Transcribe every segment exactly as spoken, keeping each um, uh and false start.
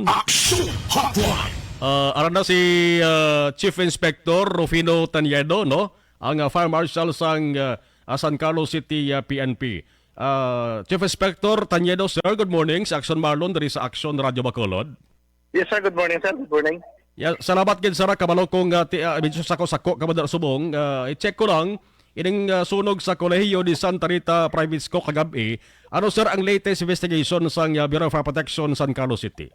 Action Hotline. Ah, ara na si, ah, Chief Inspector Rufino Taniedo, no? Ang, ah, Fire Marshal sang, ah, ah, San Carlos City, ah, P N P. Ah, Chief Inspector Taniedo, sir, good morning. Si Action Marlon diri sa Action Radio Bacolod. Yes, sir. Good morning, sir. Good morning. Yeah, salamat gid, sir. Kabalo ko nga ti-, ah, medyo sako-sako ka ba subong. Ah, i-check ko lang, ining, ah, sunog sa Kolehiyo de Santa Rita Private School kagab-i. Ano, sir, ang latest investigation sang, ah, Bureau of Fire Protection San Carlos City?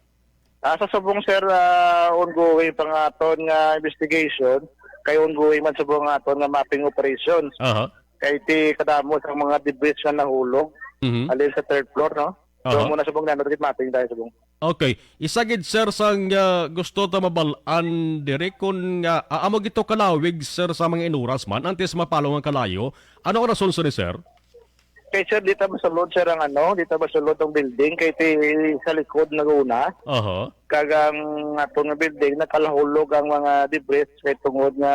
Ah, sa subong, sir, ah, ongoing pa nga aton nga investigation, kay ongoing man subong nga aton nga mapping operations. Aha. Kay ti kadamo sa mga debris nga nahulog, Mhm. alin sa third floor, no? So, Aha. muna subong na, nagkit mapping tayo subong. Okay. Isa gid, sir, sang, ah, gusto ta mabal-an diri kun nga, ah, amo gito kalawig, sir, sa mga inuras man, antes mapalong ang kalayo. Ano ang rason, sir, ni sir? Kay, sir, di ta masulod, sir, ang ano, di ta masulod ang building, kay ti sa likod nag-una. Aha. Kag ang aton nga building, nakalahulog ang mga debris kay tungod nga,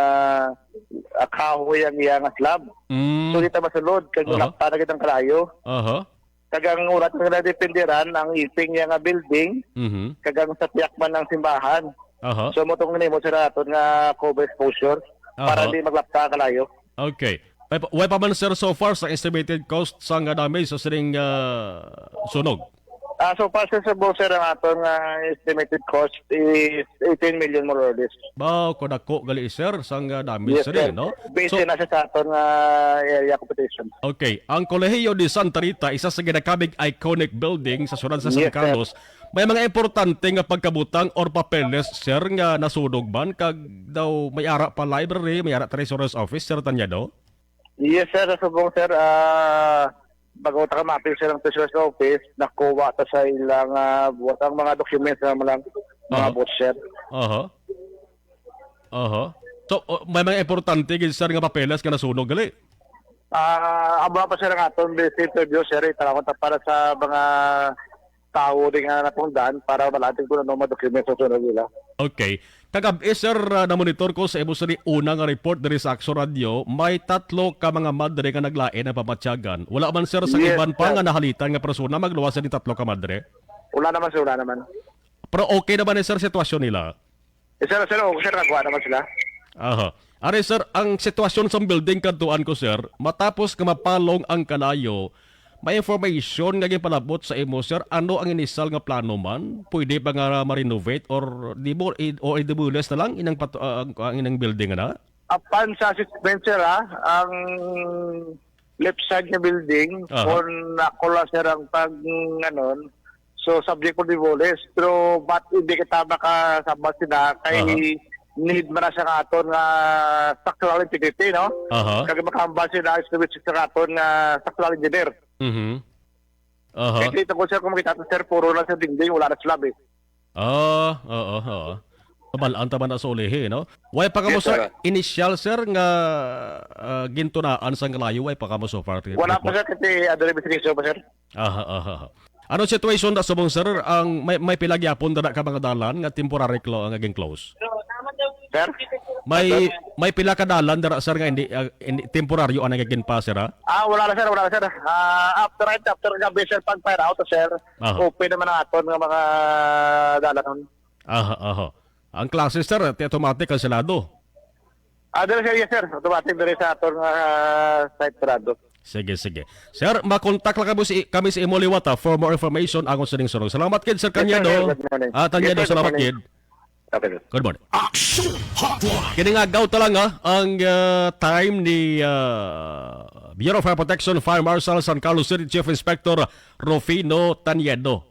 ah, kahoy ang iya nga slab. Mm. So, di ta masulod, kag Aha. malapta na gid ang kalayo. Aha. Kag ang ulat nga nadepinderan, ang iping niya nga building, Mhm. kag ang sa tiyak man ang simbahan. Aha. So, mo tong nimo, sir, aton nga cover exposure para Aha. di maglapta kalayo. Okay. Way pa, way pa man, sir, so far sa estimated cost sang, ah, damage sa sining, ah, sunog? Ah, so far, sir, sa buo, sir, ang aton nga estimated cost is eighteen million, more or less. Ba, kadako gali, sir, sang, ah, damage Yes, sir, sir. no? Based So na siya sa aton nga area computation. Okay. Ang Kolehiyo de Santa Rita, isa sa ginakabig iconic building sa siyudad sa San Yes, sir. Carlos, may mga importante nga pagkabutang or papeles, sir, nga nasunog man, kag daw may ara pa library, may ara treasurer's office, sir, tanya daw? Yes, sir. Sa subong, sir, ah, bago ta ka maapil, sir, ang treasurer's office, nakuha ta sa ilang, ah, buhat ang mga documents na mga, mga Aha. boss, sir. Aha. Aha. So, o, may mga importante gid, sir, nga papeles nga nasunog gali? Ah, amo pa, sir, ang aton best interview, sir, itanawon ta para sa mga tawo din nga natungdan para malating kung ano mga documents ang sunod nila. Okay. Kagab-i, sir, ah, namonitor ko sa imo sini una nga report diri sa Action Radio, may tatlo ka mga madre nga naglain ang pamatyagan. Wala man, sir, sa Yes, iban pa sir. nga nahalitan nga persona magluwas sa tatlo ka madre? Wala naman, sir, wala naman. Pero okay naman ni, sir, sitwasyon nila? Eh, sir, sir, oh, sir, nagwa naman sila. Aha. Ari, sir, ang sitwasyon sa building, kadtuan ko, sir, matapos nga mapalong ang kalayo, may information nga ginpalabot sa imo, sir, ano ang inisal nga plano man? Pwede ba nga ma-renovate or di mo, i-, or i-demolish na lang inang pat-, ah, ang, ang inang building na? Apan sa assessment, sir, ah, ang left side nga building, Aha. kung ako lang, sir, ang pag, anon, so subject for demolish. Pero but hindi kita makasabot sila kay Aha. need man na siya nga aton nga structural integrity, no? Aha. Kag makahambal sila ang estimate sa aton nga structural engineer. Mhm. Aha. Kasi ito ko, sir, kung makita nato, sir, puro lang sa dingding, wala na slab, eh. Ah, oo, oo. Mabalaan ta man na sa ulihi, no? Way pa kamo, Yes, sir, sir. initial, sir, nga, ah, gintunaan sang kalayo, way pa kamo so far Wala pa, report? sir, kasi under investigation pa, sir. Aha, aha, aha. Ano situation na subong, sir? Ang may, may pila gyapon dira ka mga dalan nga temporary clo-, nga gin-close? Sir? May, may pila ka dalan dira, sir, nga hindi, ah, hindi temporaryo ang nagiging pa, sir, ha? Ah, wala na, sir, wala na, sir. Ah, after, right after gabi, sir, pag fire out, sir, Aha. open naman ang aton nga mga dalanon. Aha, aha. Ang klase, sir, ti automatic kanselado? Ah, diri, sir, yes, sir. Automatic diri sa aton nga, ah, site, sarado. Sige, sige. Sir, makontak lang kami si, kami sa imo liwat, ha, for more information angon sa ning sunog. Salamat kid, Sir Yes, sir, Cañedo. sir. Good morning. Ah, Yes, Cañedo, sir, good salamat morning. kid. Okay, sir. Good morning. Action Hotline. Kini nga agaw ta lang, ha, ang, ah, time ni, ah, Bureau of Fire Protection Fire Marshal San Carlos City Chief Inspector Rufino Taniedo.